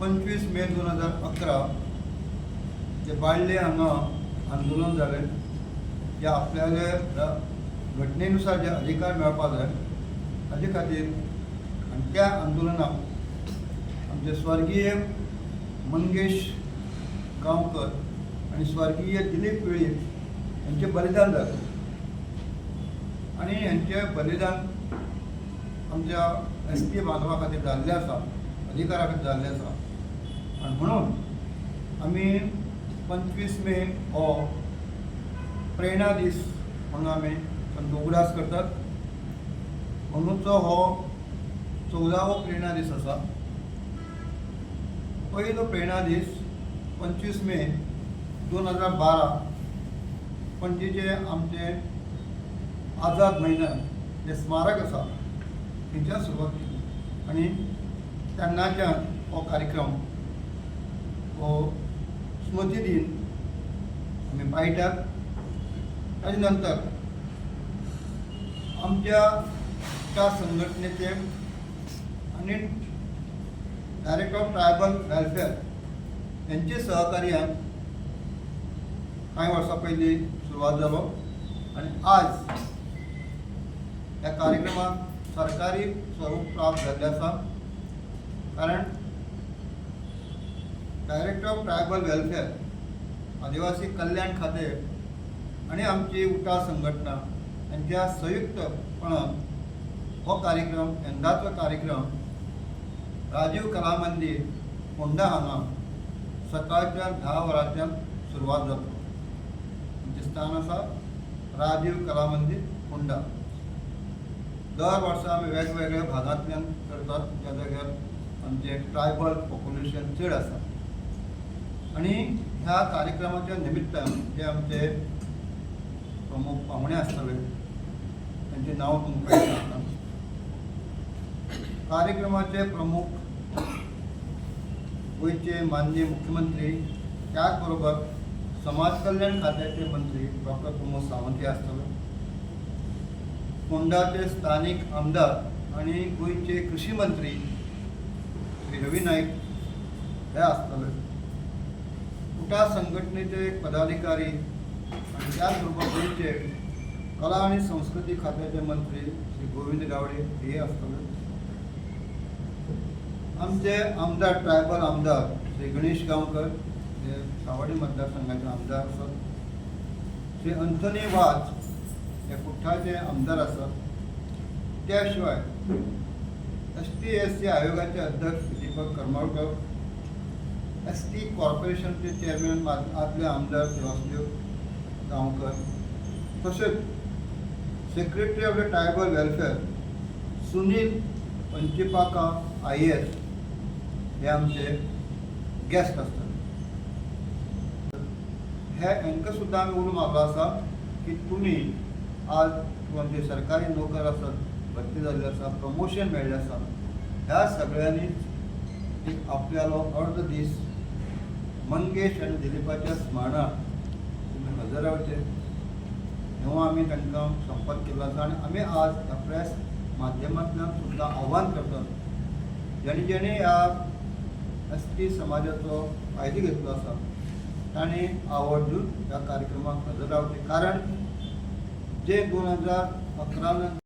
25 मे 2011 जे बाळ्ळे हांगा आंदोलन जालें, जे आपल्याले घटनेनुसार जे अधिकार मेळपा जाय ताजे खातीर. आनी त्या आंदोलनाक आमचे स्वर्गीय मंगेश गांवकर आनी स्वर्गीय दिलीप वेळीप यांचें बलिदान जालें आनी हेंचें बलिदान आमच्या एस टी बांधवा खातीर जाल्लें आसा, अधिकारा खातीर जाल्लें आसा. आनी म्हणून आमी 25 मे हो प्रेरणा दीस म्हणून आमी तांचो उगडास करतात. अंदूचो हो 14वो प्रेरणा दीस आसा. पयलो प्रेरणा दीस 25 मे 2012 पणजेचे आमचे आझाद मैदान जे स्मारक आसा थंयच्यान सुरवात केली आनी तेन्नाच्यान हो कार्यक्रम, हो स्मृती दिन आमी पाळटात. ताजे नंतर आमच्या त्या संघटनेचे आनी डायरेक्टर ऑफ ट्रायबल वेलफेअर यांचे सहकार्यान कांय वर्सां पयलीं सुरवात जालो आनी आज ह्या कार्यक्रमाक सरकारी स्वरूप प्राप्त जाल्लें आसा, कारण डायरेक्टर ऑफ ट्रायबल वेलफेअर, आदिवासी कल्याण खातें आनी आमची उटा संघटना यांच्या संयुक्तपणान हो कार्यक्रम, यंदाचो कार्यक्रम राजीव कला मंदिर, फोंडा हांगा सकाळच्या 10 वरांच्यान सुरवात जातलो. आमचें स्थान आसा राजीव कला मंदिर, फोंडा. दर वर्सा आमी वेगवेगळ्या भागांतल्यान करतात, ज्या जाग्यार आमचें ट्रायबल पॉप्युलेशन चड आसा. आनी ह्या कार्यक्रमाच्या निमित्तान जे आमचे प्रमुख पाहुणे आसतले तांचे नांव तुमकां सांगता. कार्यक्रमाचे प्रमुख गोंयचे माननीय मुख्यमंत्री, त्याच बरोबर समाज कल्याण खात्याचे मंत्री डॉक्टर प्रमोद सावंत हे आसतले. फोंडाचे स्थानीक आमदार आनी गोंयचे कृषी मंत्री श्री रवी नाईक हे आसतले. उटा संघटनेचे एक पदाधिकारी आणि त्याच बरोबर गोंयचे कला आणि संस्कृती खात्याचे मंत्री श्री गोविंद गावडे हे आसतले. आमचे आमदार, ट्रायबल आमदार श्री गणेश गांवकर हे सावडी मतदारसंघाचे आमदार आसात. श्री अंथनी वाज हे कुठ्ठाचे आमदार आसात. त्या शिवाय एस टी एस सी आयोगाचे अध्यक्ष दीपक करमळकर, एस टी कॉर्पोरेशनचे चेअरमॅन आदले आमदार श्री वासुदेव गांवकर, तशेंच Secretary of the Tribal Welfare Sunil Panchipaka IAS हे आमचे गेस्ट आसतले. हे हांकां सुद्दां आमी उलो मारलो आसा की तुमी आज आमचे सरकारी नोकर आसात, भरती जाल्ले आसा, प्रमोशन मेळ्ळें आसा, ह्या सगळ्यांनीच एक आपल्यालो अर्द दीस मंगेश आनी दिलीपाच्या स्मरणात तुमी हजर रावचे हें आमी तांकां संपर्क केल्लो आसा. आनी आमी आज ह्या प्रेस माध्यमांतल्यान सुद्दां आव्हान करतात, जेणे जेणे ह्या एस टी समाजाचो फायदो घेतलो आसा तांणी आवर्जून ह्या कार्यक्रमाक हजर रावचें, कारण जे 2011